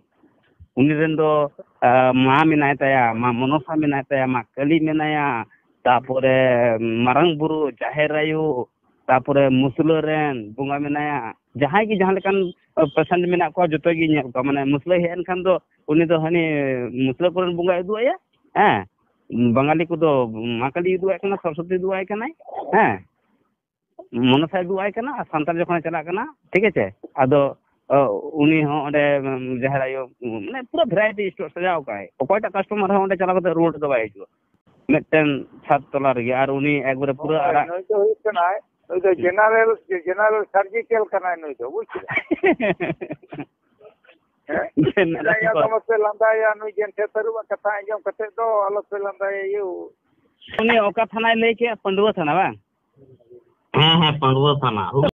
ᱩᱱᱤ ᱨᱮᱱ ᱫᱚ, ᱟ, ᱢᱟ ᱢᱮᱱᱟᱭ ᱛᱟᱭᱟ, ᱢᱟ ᱢᱚᱱᱚᱥᱟ ᱢᱮᱱᱟᱭ ᱛᱟᱭᱟ, ᱢᱟ ᱠᱟᱹᱞᱤ ᱢᱮᱱᱟᱭᱟ, ᱛᱟᱯᱚᱨᱮ ᱢᱟᱨᱟᱝ ᱵᱩᱨᱩ, ᱡᱟᱦᱮᱨ ᱟᱭᱳ, ᱛᱟᱯᱚᱨᱮ ᱢᱩᱥᱞᱟᱹ ᱨᱮᱱ ᱵᱚᱸᱜᱟ ᱢᱮᱱᱟᱭᱟ᱾ ᱡᱟᱦᱟᱸᱭ ᱜᱮ ᱡᱟᱦᱟᱸ ᱞᱮᱠᱟᱱ, ᱟ, ᱯᱮᱥᱮᱱᱴ ᱢᱮᱱᱟᱜ ᱠᱚᱣᱟ, ᱡᱚᱛᱚ ᱜᱮ ᱧᱮᱞ ᱠᱚᱣᱟ᱾ ᱢᱟᱱᱮ ᱢᱩᱥᱞᱟᱹ ᱦᱮᱡ ᱮᱱ ᱠᱷᱟᱱ ᱫᱚ ᱩᱱᱤ ᱫᱚ ᱦᱟᱹᱱᱤ ᱢᱩᱥᱞᱟᱹ ᱠᱚᱨᱮᱱ ᱵᱚᱸᱜᱟᱭ ᱩᱫᱩᱜ ᱟᱭᱟ, ᱦᱮᱸ, ᱵᱟঙᱟᱞᱤ ᱠᱚᱫᱚ ᱢᱟ ᱠᱟᱹᱞᱤ ᱩᱫᱩᱜ ᱟᱭ ᱠᱟᱱᱟ, ᱥᱚᱨᱚᱥᱚᱛᱤ ᱩᱫᱩᱜ ᱟᱭ ᱠᱟᱱᱟᱭ, ᱦᱮᱸ, ᱢᱚᱱᱚᱥᱟᱭ ᱩᱫᱩᱜ ᱟᱭ ᱠᱟᱱᱟ᱾ ᱟᱨ ᱥᱟᱱᱛᱟᱲ ᱡᱚᱠᱷᱚᱱᱮ ᱪᱟᱞᱟᱜ ᱠᱟᱱᱟ, ᱴᱷᱤᱠ ᱟᱪᱷᱮ, ᱟᱫᱚ, ᱚ, ᱩᱱᱤ ᱦᱚᱸ ᱚᱸᱰᱮ, ᱩᱢ, ᱡᱟᱦᱮᱨ ᱟᱭᱳ, ᱩᱢ, ᱢᱟᱱᱮ ᱯᱩᱨᱟᱹ ᱵᱷᱮᱨᱟᱭᱴᱤ ᱥᱴᱳᱨ ᱥᱟᱡᱟᱣ ᱠᱟᱜᱼᱟᱭ᱾ ᱚᱠᱚᱭᱴᱟᱜ ᱠᱟᱥᱴᱚᱢᱟᱨ ᱦᱚᱸ ᱚᱸᱰᱮ ᱪᱟᱞᱟᱣ ᱠᱟᱛᱮ ᱨᱩᱣᱟᱹᱲ ᱫᱚ ᱵᱟᱭ ᱦᱤᱡᱩᱜᱼᱟ᱾ ᱢᱤᱫᱴᱮᱱ ᱪᱷᱟᱫᱽ ᱛᱚᱞᱟ ᱨᱮᱜᱮ, ᱟᱨ ᱩᱱᱤ ᱮᱠᱵᱟᱨᱮ ᱯᱩᱨᱟᱹ ᱦᱳᱭ, ᱟᱨᱟᱜ᱾ ᱱᱩᱭ ᱫᱚ ᱦᱩᱭᱩᱜ ᱠᱟᱱᱟᱭ, ᱱᱩᱭ ᱫᱚ ᱦᱩᱸ᱾ ᱡᱮᱱᱟᱨᱮᱞ, ᱡᱮᱱᱟᱨᱮᱞ ᱥᱟᱨᱡᱤᱠᱮᱞ ᱠᱟᱱᱟᱭ ᱱᱩᱭ ᱫᱚ, ᱵᱩᱡᱽ ᱠᱮᱫᱟ? ᱦᱮᱸ? ᱡᱮᱱ ᱞᱟᱹᱭᱟ ᱨᱟᱥᱤ ᱠᱚ᱾ ᱫᱚ ᱟᱞᱚᱯᱮ ᱞᱟᱸᱫᱟᱭᱟ, ᱱᱩᱭ ᱡᱮᱱᱴᱷᱮ ᱛᱟᱹᱨᱩᱵᱟᱜ ᱠᱟᱛᱷᱟ ᱟᱸᱡᱚᱢ ᱠᱟᱛᱮ ᱫᱚ ᱟᱞᱚᱯᱮ ᱞᱟᱸᱫᱟᱭᱟ ᱭᱳ᱾ ᱩᱱᱤ ᱚᱠᱟ ᱛᱷᱟᱱᱟᱭ ᱞᱟᱹᱭ ᱠᱮᱫ? ᱯᱟᱺᱰᱩᱣᱟᱹ ᱛᱷᱟᱱᱟ ᱵᱟᱝ? ᱦᱮᱸ, ᱦᱮᱸ, ᱯᱟᱺᱰᱩᱣᱟᱹ ᱛᱷᱟᱱᱟ᱾